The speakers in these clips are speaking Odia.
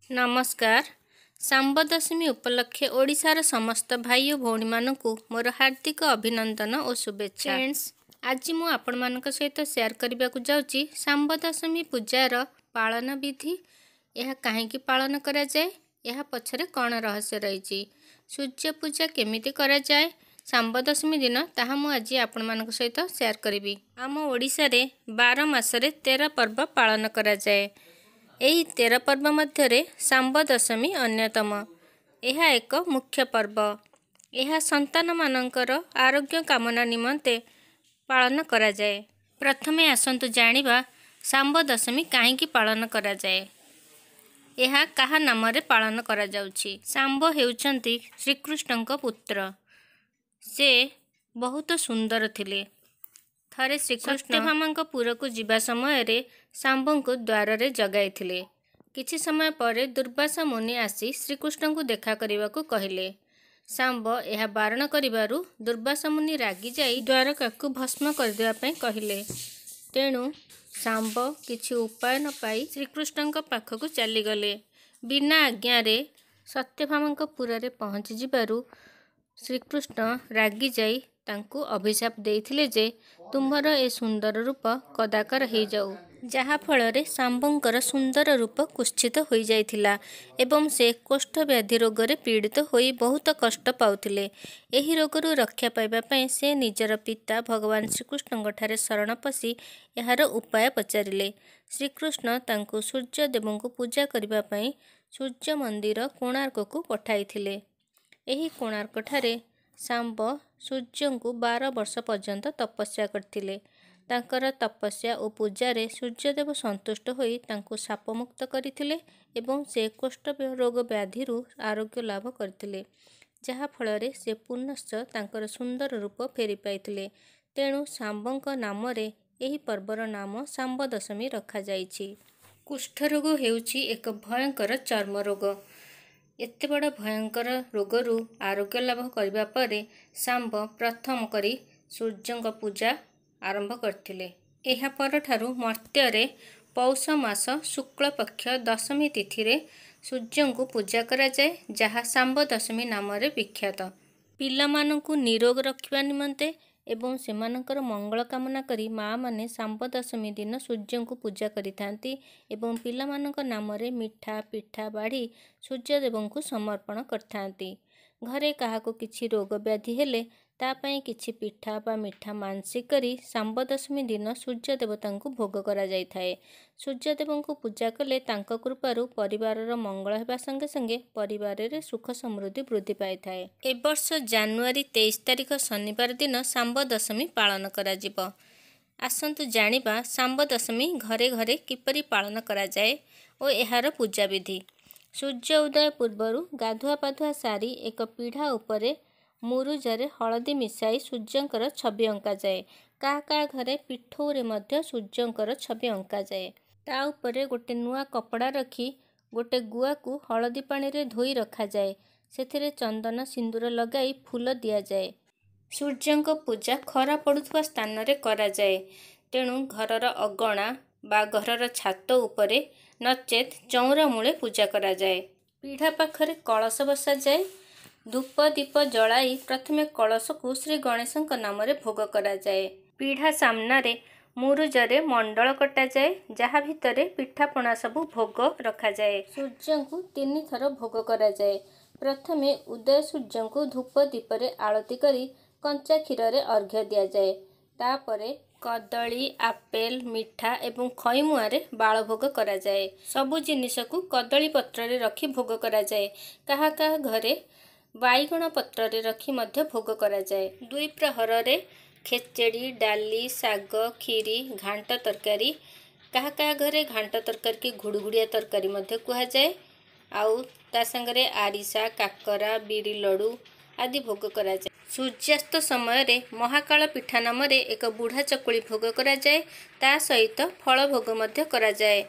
ନମସ୍କାର। ଶାମ୍ବ ଦଶମୀ ଉପଲକ୍ଷେ ଓଡ଼ିଶାର ସମସ୍ତ ଭାଇ ଓ ଭଉଣୀମାନଙ୍କୁ ମୋର ହାର୍ଦ୍ଦିକ ଅଭିନନ୍ଦନ ଓ ଶୁଭେଚ୍ଛା। ଫ୍ରେଣ୍ଡସ୍, ଆଜି ମୁଁ ଆପଣମାନଙ୍କ ସହିତ ସେୟାର କରିବାକୁ ଯାଉଛି ଶାମ୍ବ ଦଶମୀ ପୂଜାର ପାଳନ ବିଧି, ଏହା କାହିଁକି ପାଳନ କରାଯାଏ, ଏହା ପଛରେ କ'ଣ ରହସ୍ୟ ରହିଛି, ସୂର୍ଯ୍ୟ ପୂଜା କେମିତି କରାଯାଏ ଶାମ୍ବ ଦଶମୀ ଦିନ, ତାହା ମୁଁ ଆଜି ଆପଣମାନଙ୍କ ସହିତ ସେୟାର କରିବି। ଆମ ଓଡ଼ିଶାରେ 12 ମାସରେ 13 ପର୍ବ ପାଳନ କରାଯାଏ। ଏହି 13 ପର୍ବ ମଧ୍ୟରେ ଶାମ୍ବ ଦଶମୀ ଅନ୍ୟତମ। ଏହା ଏକ ମୁଖ୍ୟ ପର୍ବ। ଏହା ସନ୍ତାନମାନଙ୍କର ଆରୋଗ୍ୟ କାମନା ନିମନ୍ତେ ପାଳନ କରାଯାଏ। ପ୍ରଥମେ ଆସନ୍ତୁ ଜାଣିବା ଶାମ୍ବ ଦଶମୀ କାହିଁକି ପାଳନ କରାଯାଏ, ଏହା କାହା ନାମରେ ପାଳନ କରାଯାଉଛି। ଶାମ୍ବ ହେଉଛନ୍ତି ଶ୍ରୀକୃଷ୍ଣଙ୍କ ପୁତ୍ର। ସେ ବହୁତ ସୁନ୍ଦର ଥିଲେ। ଥରେ ଶ୍ରୀକୃଷ୍ଣ ସତ୍ୟଭାମାଙ୍କ ପୁରକୁ ଯିବା ସମୟରେ ଶାମ୍ବଙ୍କୁ ଦ୍ୱାରରେ ଜଗାଇଥିଲେ। କିଛି ସମୟ ପରେ ଦୁର୍ବାସା ମୁନି ଆସି ଶ୍ରୀକୃଷ୍ଣଙ୍କୁ ଦେଖା କରିବାକୁ କହିଲେ। ଶାମ୍ବ ଏହା ବାରଣ କରିବାରୁ ଦୁର୍ବାସା ମୁନି ରାଗିଯାଇ ଦ୍ୱାରକାକୁ ଭସ୍ମ କରିଦେବା ପାଇଁ କହିଲେ। ତେଣୁ ଶାମ୍ବ କିଛି ଉପାୟ ନ ପାଇ ଶ୍ରୀକୃଷ୍ଣଙ୍କ ପାଖକୁ ଚାଲିଗଲେ। ବିନା ଆଜ୍ଞାରେ ସତ୍ୟଭାମାଙ୍କ ପୁରରେ ପହଞ୍ଚିଯିବାରୁ ଶ୍ରୀକୃଷ୍ଣ ରାଗିଯାଇ ତାଙ୍କୁ ଅଭିଶାପ ଦେଇଥିଲେ ଯେ ତୁମ୍ଭର ଏ ସୁନ୍ଦର ରୂପ କଦାକାର ହେଇଯାଉ, ଯାହାଫଳରେ ଶାମ୍ବଙ୍କର ସୁନ୍ଦର ରୂପ କୁତ୍ସିତ ହୋଇଯାଇଥିଲା ଏବଂ ସେ କୋଷ୍ଠବ୍ୟାଧି ରୋଗରେ ପୀଡ଼ିତ ହୋଇ ବହୁତ କଷ୍ଟ ପାଉଥିଲେ। ଏହି ରୋଗରୁ ରକ୍ଷା ପାଇବା ପାଇଁ ସେ ନିଜର ପିତା ଭଗବାନ ଶ୍ରୀକୃଷ୍ଣଙ୍କଠାରେ ଶରଣ ପଶି ଏହାର ଉପାୟ ପଚାରିଲେ। ଶ୍ରୀକୃଷ୍ଣ ତାଙ୍କୁ ସୂର୍ଯ୍ୟଦେବଙ୍କୁ ପୂଜା କରିବା ପାଇଁ ସୂର୍ଯ୍ୟ ମନ୍ଦିର କୋଣାର୍କକୁ ପଠାଇଥିଲେ। ଏହି କୋଣାର୍କଠାରେ ଶାମ୍ବ ସୂର୍ଯ୍ୟଙ୍କୁ 12 ବର୍ଷ ପର୍ଯ୍ୟନ୍ତ ତପସ୍ୟା କରିଥିଲେ। ତାଙ୍କର ତପସ୍ୟା ଓ ପୂଜାରେ ସୂର୍ଯ୍ୟଦେବ ସନ୍ତୁଷ୍ଟ ହୋଇ ତାଙ୍କୁ ଶାପମୁକ୍ତ କରିଥିଲେ ଏବଂ ସେ କୋଷ୍ଠ ରୋଗ ବ୍ୟାଧିରୁ ଆରୋଗ୍ୟ ଲାଭ କରିଥିଲେ, ଯାହାଫଳରେ ସେ ପୁନଶ୍ଚ ତାଙ୍କର ସୁନ୍ଦର ରୂପ ଫେରି ପାଇଥିଲେ। ତେଣୁ ଶାମ୍ବଙ୍କ ନାମରେ ଏହି ପର୍ବର ନାମ ଶାମ୍ବ ଦଶମୀ ରଖାଯାଇଛି। କୁଷ୍ଠରୋଗ ହେଉଛି ଏକ ଭୟଙ୍କର ଚର୍ମ ରୋଗ। ଏତେ ବଡ଼ ଭୟଙ୍କର ରୋଗରୁ ଆରୋଗ୍ୟ ଲାଭ କରିବା ପରେ ଶାମ୍ବ ପ୍ରଥମ କରି ସୂର୍ଯ୍ୟଙ୍କ ପୂଜା ଆରମ୍ଭ କରିଥିଲେ। ଏହା ପରଠାରୁ ମର୍ତ୍ତ୍ୟରେ ପୌଷ ମାସ ଶୁକ୍ଳପକ୍ଷ ଦଶମୀ ତିଥିରେ ସୂର୍ଯ୍ୟଙ୍କୁ ପୂଜା କରାଯାଏ, ଯାହା ଶାମ୍ବ ଦଶମୀ ନାମରେ ବିଖ୍ୟାତ। ପିଲାମାନଙ୍କୁ ନିରୋଗ ରଖିବା ନିମନ୍ତେ ଏବଂ ସେମାନଙ୍କର ମଙ୍ଗଳ କାମନା କରି ମାଆମାନେ ଶାମ୍ବ ଦଶମୀ ଦିନ ସୂର୍ଯ୍ୟଙ୍କୁ ପୂଜା କରିଥାନ୍ତି ଏବଂ ପିଲାମାନଙ୍କ ନାମରେ ମିଠା ପିଠା ବାଢ଼ି ସୂର୍ଯ୍ୟଦେବଙ୍କୁ ସମର୍ପଣ କରିଥାନ୍ତି। ଘରେ କାହାକୁ କିଛି ରୋଗ ବ୍ୟାଧି ହେଲେ ତା ପାଇଁ କିଛି ପିଠା ବା ମିଠା ମାନସିକ କରି ଶାମ୍ବ ଦଶମୀ ଦିନ ସୂର୍ଯ୍ୟ ଦେବତାଙ୍କୁ ଭୋଗ କରାଯାଇଥାଏ। ସୂର୍ଯ୍ୟଦେବଙ୍କୁ ପୂଜା କଲେ ତାଙ୍କ କୃପାରୁ ପରିବାରର ମଙ୍ଗଳ ହେବା ସଙ୍ଗେ ସଙ୍ଗେ ପରିବାରରେ ସୁଖ ସମୃଦ୍ଧି ବୃଦ୍ଧି ପାଇଥାଏ। ଏ ବର୍ଷ ଜାନୁଆରୀ 23 ତାରିଖ ଶନିବାର ଦିନ ଶାମ୍ବ ଦଶମୀ ପାଳନ କରାଯିବ। ଆସନ୍ତୁ ଜାଣିବା ଶାମ୍ବ ଦଶମୀ ଘରେ ଘରେ କିପରି ପାଳନ କରାଯାଏ ଓ ଏହାର ପୂଜାବିଧି। ସୂର୍ଯ୍ୟ ଉଦୟ ପୂର୍ବରୁ ଗାଧୁଆ ପାଧୁଆ ସାରି ଏକ ପିଢ଼ା ଉପରେ ମୁରୁଜରେ ହଳଦୀ ମିଶାଇ ସୂର୍ଯ୍ୟଙ୍କର ଛବି ଅଙ୍କାଯାଏ। କାହା କାହା ଘରେ ପିଠଉରେ ମଧ୍ୟ ସୂର୍ଯ୍ୟଙ୍କର ଛବି ଅଙ୍କାଯାଏ। ତା ଉପରେ ଗୋଟେ ନୂଆ କପଡ଼ା ରଖି ଗୋଟେ ଗୁଆକୁ ହଳଦୀ ପାଣିରେ ଧୋଇ ରଖାଯାଏ। ସେଥିରେ ଚନ୍ଦନ ସିନ୍ଦୁର ଲଗାଇ ଫୁଲ ଦିଆଯାଏ। ସୂର୍ଯ୍ୟଙ୍କ ପୂଜା ଖରା ପଡ଼ୁଥିବା ସ୍ଥାନରେ କରାଯାଏ। ତେଣୁ ଘରର ଅଗଣା ବା ଘରର ଛାତ ଉପରେ ନଚେତ୍ ଚଉଁରା ମୂଳେ ପୂଜା କରାଯାଏ। ପିଢ଼ା ପାଖରେ କଳସ ବସାଯାଏ। ଧୂପ ଦୀପ ଜଳାଇ ପ୍ରଥମେ କଳସକୁ ଶ୍ରୀ ଗଣେଶଙ୍କ ନାମରେ ଭୋଗ କରାଯାଏ। ପିଢ଼ା ସାମ୍ନାରେ ମୁରୁଜରେ ମଣ୍ଡଳ କଟାଯାଏ, ଯାହା ଭିତରେ ପିଠାପଣା ସବୁ ଭୋଗ ରଖାଯାଏ। ସୂର୍ଯ୍ୟଙ୍କୁ 3 ଥର ଭୋଗ କରାଯାଏ। ପ୍ରଥମେ ଉଦୟ ସୂର୍ଯ୍ୟଙ୍କୁ ଧୂପ ଦୀପରେ ଆଳତି କରି କଞ୍ଚା କ୍ଷୀରରେ ଅର୍ଘ୍ୟ ଦିଆଯାଏ। ତାପରେ କଦଳୀ, ଆପେଲ, ମିଠା ଏବଂ ଖଇମୁଆଁରେ ବାଳଭୋଗ କରାଯାଏ। ସବୁ ଜିନିଷକୁ କଦଳୀ ପତ୍ରରେ ରଖି ଭୋଗ କରାଯାଏ। କାହା କାହା ଘରେ ବାଇଗଣ ପତ୍ରରେ ରଖି ମଧ୍ୟ ଭୋଗ କରାଯାଏ। 2 ପ୍ରହରରେ ଖେଚେଡ଼ି, ଡାଲି, ଶାଗ, କ୍ଷୀରି, ଘାଣ୍ଟ ତରକାରୀ, କାହା କାହା ଘରେ ଘାଣ୍ଟ ତରକାରୀକି ଘୁଡ଼ୁଘୁଡ଼ିଆ ତରକାରୀ ମଧ୍ୟ କୁହାଯାଏ, ଆଉ ତା ସାଙ୍ଗରେ ଆରିସା, କାକରା, ବିରି ଲଡ଼ୁ ଆଦି ଭୋଗ କରାଯାଏ। ସୂର୍ଯ୍ୟାସ୍ତ ସମୟରେ ମହାକାଳ ପିଠା ନାମରେ ଏକ ବୁଢ଼ା ଚକୁଳି ଭୋଗ କରାଯାଏ। ତା ସହିତ ଫଳ ଭୋଗ ମଧ୍ୟ କରାଯାଏ।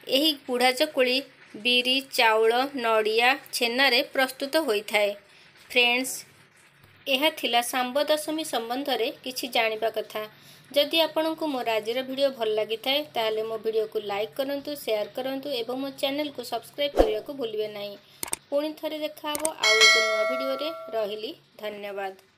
ଏହି ବୁଢ଼ା ଚକୁଳି ବିରି, ଚାଉଳ, ନଡ଼ିଆ, ଛେନାରେ ପ୍ରସ୍ତୁତ ହୋଇଥାଏ। ଫ୍ରେଣ୍ଡସ୍, ଏହା ଥିଲା ଶାମ୍ବ ଦଶମୀ ସମ୍ବନ୍ଧରେ କିଛି ଜାଣିବା କଥା। ଯଦି ଆପଣଙ୍କୁ ମୋର ଆଜିର ଭିଡ଼ିଓ ଭଲ ଲାଗିଥାଏ, ତାହେଲେ ମୋ ଭିଡ଼ିଓକୁ ଲାଇକ୍ କରନ୍ତୁ, ସେୟାର କରନ୍ତୁ ଏବଂ ମୋ ଚ୍ୟାନେଲକୁ ସବସ୍କ୍ରାଇବ୍ କରିବାକୁ ଭୁଲିବେ ନାହିଁ। ପୁଣି ଥରେ ଦେଖାହେବ ଆଉ ଏକ ନୂଆ ଭିଡ଼ିଓରେ। ରହିଲି, ଧନ୍ୟବାଦ।